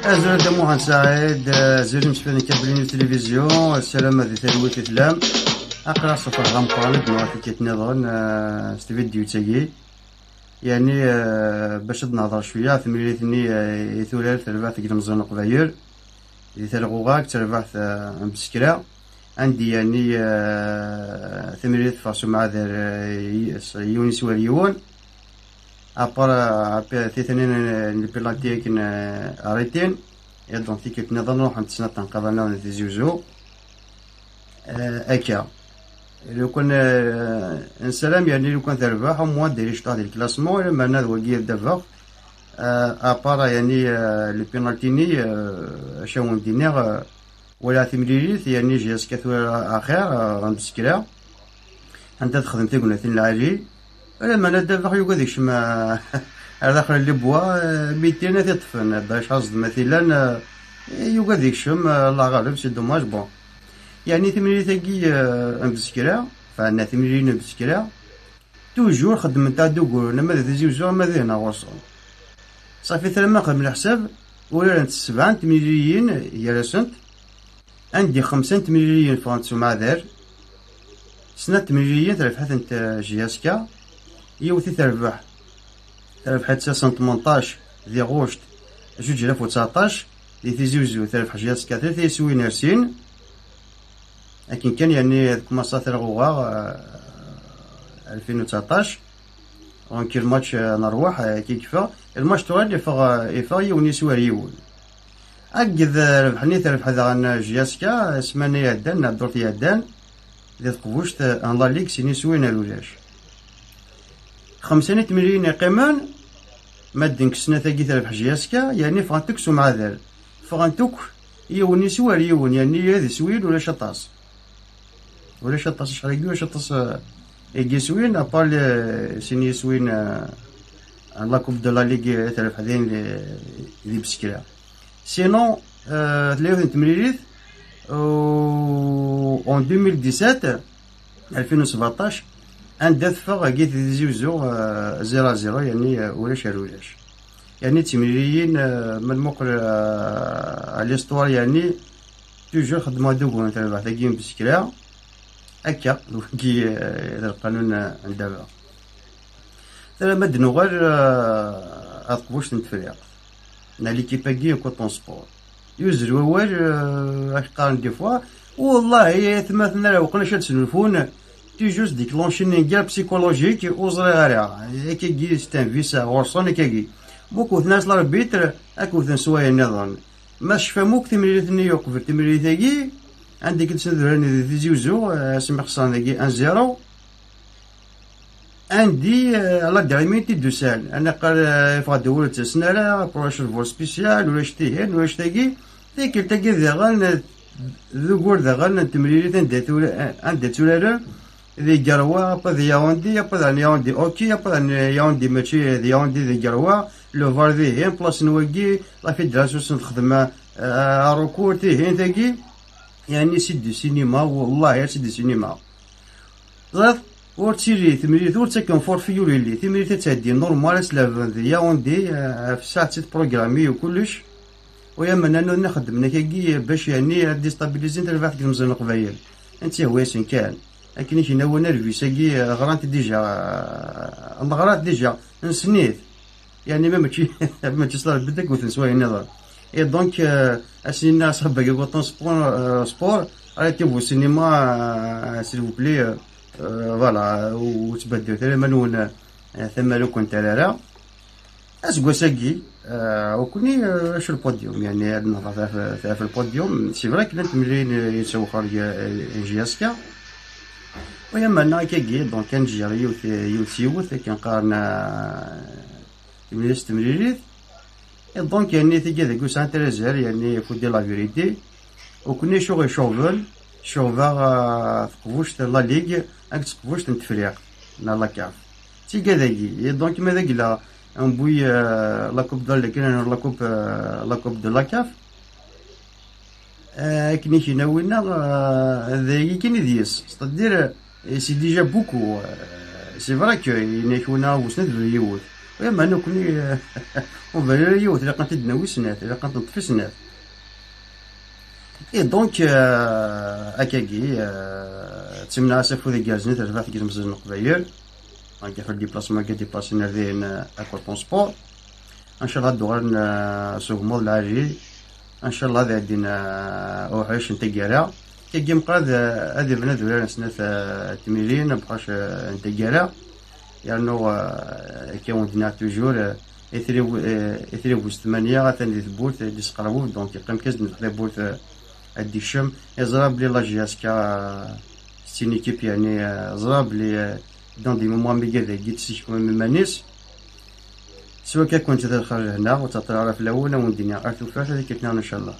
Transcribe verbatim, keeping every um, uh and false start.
Azul a Dda Muḥend Saɛid, azul imsefran n Kabli News Télévision, ssarameɣ di talwit i tellam. Aql-aɣ s lferḥ d ameqqran ad d-nuɣal tikkelt nniḍen, eh, s tvidyut-agi. Yeɛni, eh, bac ad nehḍer cwiya, timlilit-nni, eh, i turar terbaɛt n yilemẓiyen n Leqbayel, di Talɣuɣa, deg terbaɛt, eh, n Bsekra, andi yeɛni, eh, timlilit teffeɣ s umɛadar, eh, y-, s yiwen iswar yiwen. Après, après, titanin n, n penalty akken, eh, arrêtin. Et donc, tikkelt nniḍen ruḥent snat tenqiḍin nniḍen di Tizi Uzzu. Eh, akka. Lukan, eh, nessaram, yeɛni lukan terbeḥ, au moins ad d-iri cṭuḥ di lklasmu, lameɛna d wagi ad d-afeɣ. Eh, à part, yeɛni, eh, le penalty-nni, eh, acu awen-d-iniɣ, eh, wala timlilit, yeɛni J S K tura axir, eh, n Bsekra, anda texdem tignatin lɛali. Lameɛna ddabex yugi ad ikcem, eh, ar daxel n lebwa, eh, mitin ad t-iṭṭfen. Bac aẓeḍma t-ilan, eh, yugi ad ikcem, eh, Allah ɣaleb, c'est dommage, bon. Yeɛni timlilit-agi, eh, n Bsekra, enfin, timlilin n Bsekra, toujours xeddment-aɣ-d uguren, ama d Tizi Uzzu, ama d hna ɣur-sen. Safi, tara ma nexdem leḥsab, urarent sebɛa n temliliyin gar-asent, andi xemsa n temliliyin ffɣent s umɛadar, snat n temliliyin terbeḥ-itent, eh, J S K, yiwet i terbeḥ, terbeḥ-itt ass n tmenṭac di ɣuct zuǧ alaf u tseɛṭac, di Tizi Uzzu terbeḥ J S K tlata yiswiyen ar sin. Akken kan, yeɛni, tkumaṣa Talɣuɣa, eh, alfin u tseɛṭac, donc lmatch, eh, n rrwaḥ, eh, ki yeffeɣ. Lmatch tuɣal yeffeɣ, eh, yeffeɣ yiwen iswi ar yiwen. Akked, eh, rrbeḥ-nni terbeḥ daɣen J S K, ssmana iɛeddan, neɣ ddurt iɛeddan, di teqbuct, eh, n La Ligue, sin iswiyen ar ulac. Xemsa n temliliyin yeqqimen, ma d-nekk snat-agi terbeḥ J S K, yeɛni ffɣent akk s umɛadar. Ffɣent akk yiwen iswi ar yiwen, yeɛni ad iswiyen ulac aṭas. Ulac aṭas, acḥal-agi, ulac aṭas, eh, i yiswiyen, à part le, sin yiswiyen, eh, la Coupe de la Ligue, eh, terbeḥ din di, di Bsekra. Sinon, eh, tella yiwet n temlilit, eh, en deux mille dix-sept, alfin u sbeɛṭac, anda teffeɣ agi Tizi Uzzu, eh, zéro zéro, yeɛni, eh, ulac ar ulac. Yeɛni d timliliyin, eh, ma nmuqel, eh, à l'histoire, yeɛni, toujours xeddmeɣ-d uguren terbaɛt-agi n Bsekra. Akka, d wagi, eh, d lqanun, eh, n ddabex. Tara ma d-nuɣal, eh, ɣer teqbuct n Tefriqt, neɣ l'équipe-agi n Coton Sport. Yuzzel wawal, eh, ad k-qqaren des fois, wallahi, ay atmaten ara wqen acu ad snulfun, toujours déclenché une guerre psychologique, ur ẓriɣ ara. Akkagi, c'est un vice ɣur-sen, akkagi. Ma kewten-as l'arbitre, ad kewten s wayen nniḍen. Ma tecfam akk timlilit-nni uqbel timlilit-agi, anda i k-d-snudran di Tizi Uzzu, eh, asmi xesren dagi un zéro, andi, eh, à la dernière minute i d-usan. Ad naqal, eh, yeffeɣ-d wawal ur ttasen ara, proche de vol spécial, ulac tihin, ulac tagi. Tikkelt-agi daɣen, eh, d ugur daɣen n temlilit anda tura-, anda tturaren, di Garoua, après di Yaoundé, après di Yaoundé, ok, après di Yaoundé, mačči di Yaoundé, di Garoua, le var dihin, place n wagi, la fédération s-, texdem, euh, recours, tihin, tagi, yeɛni c'est du cinéma, wallahi, c'est du cinéma. Ẓriɣ, ur ttili, timlilit, ur ttaken forfait, ur yelli, timlilit ad tɛeddi normal, ad s-lehben di Yaoundé, euh, ɣef ssaɛa-tt programmi u kullec, u yamma nnan nexdem, nekk-agi, bac, yeɛni, ad déstabiliser terbaɛt n yilemẓiyen n Leqbayel. Anti hwa-yasen kan. Akken i k-yenna win arbis-agi, ɣrant déjà, neɣrat déjà, nessen-it. Yeɛni ma mačči, mačči s larbit ad wten s wayen nniḍen. Et donc, euh, ass-nni aṣabbag aguṭan sport, euh, sport, arrêtez vos cinéma, euh, s'il vous plaît, euh, euh, voilà, ur ttbeddilet ara iman-nwen, euh, tama ur kent-terri ara. Aseggas-agi, euh, ukni, euh, acu le podium, yeɛni ad nehḍer ɣef, ɣef le podium, c'est vrai que llant temlilin, euh, yettwexxer, euh, J S K. U yamma-nneɣ akkagi, donc, ad nǧer yiwet, yiwet s yiwet, akken qqaren, euh, temlilit s temlilit. Et donc, yeɛni tigi deg usɛan tarazer, yeɛni faut dire la vérité. Ukni acu ɣ-icuɣben, cuɣbeɣ, euh, teqbuct n La Ligue, akked teqbuct n Tefriqt, neɣ la CAF. D tiga dagi. Et donc, ma d agla, mbuy, euh, la Coupe de la Ligue, la Coupe, euh, la Coupe de la CAF. Euh, akken i k-yenna winna, euh, d ayagi kan i d yes. C'est-à-dire, euh, c'est déjà beaucoup. Euh, c'est vrai que yenna-k winna bu snat bru yiwet. Ih, ma nekkni, ur bari ara yiwet, ilaq ad t-id-nawi snat, ilaq ad neṭṭef i snat. Et donc, euh, akkagi, euh, ttimneɣ-as afud igerrzen i terbaɛt n yizemzen n Leqbayel. Donc, ɣef le déplacement i déplacé ar dihin, euh, à Coton Sport. Ncallah ad d-uɣalen, euh, s ugmuḍ lɛali. Ncallah ad ɛeddin, euh, uḥric n taggara. Akkagi meqqar ad, ad ibna d urar n snat, euh, tmilin, uḥric, euh, n taggara. Yernu, euh, akka wen-d-nniɣ toujours, euh, Itri, euh, Itri bu tmanya, atan di tewwurt, euh, d-isqerreb, donc yeqqim kan ad d-nefk tawwurt, euh, ad d-ikcem. Yeẓra belli la J S K, euh, c'est une équipe, yeɛni, euh, ẓra belli, euh, dans des moments mi gad dagi d-tessekmem iman-is. S wakka-kent d lxerǧ hna, ur ttaṭṭal ara fell-awen, ad wen-d-iniɣ ar tufat, ad iketnaɣen ncallah.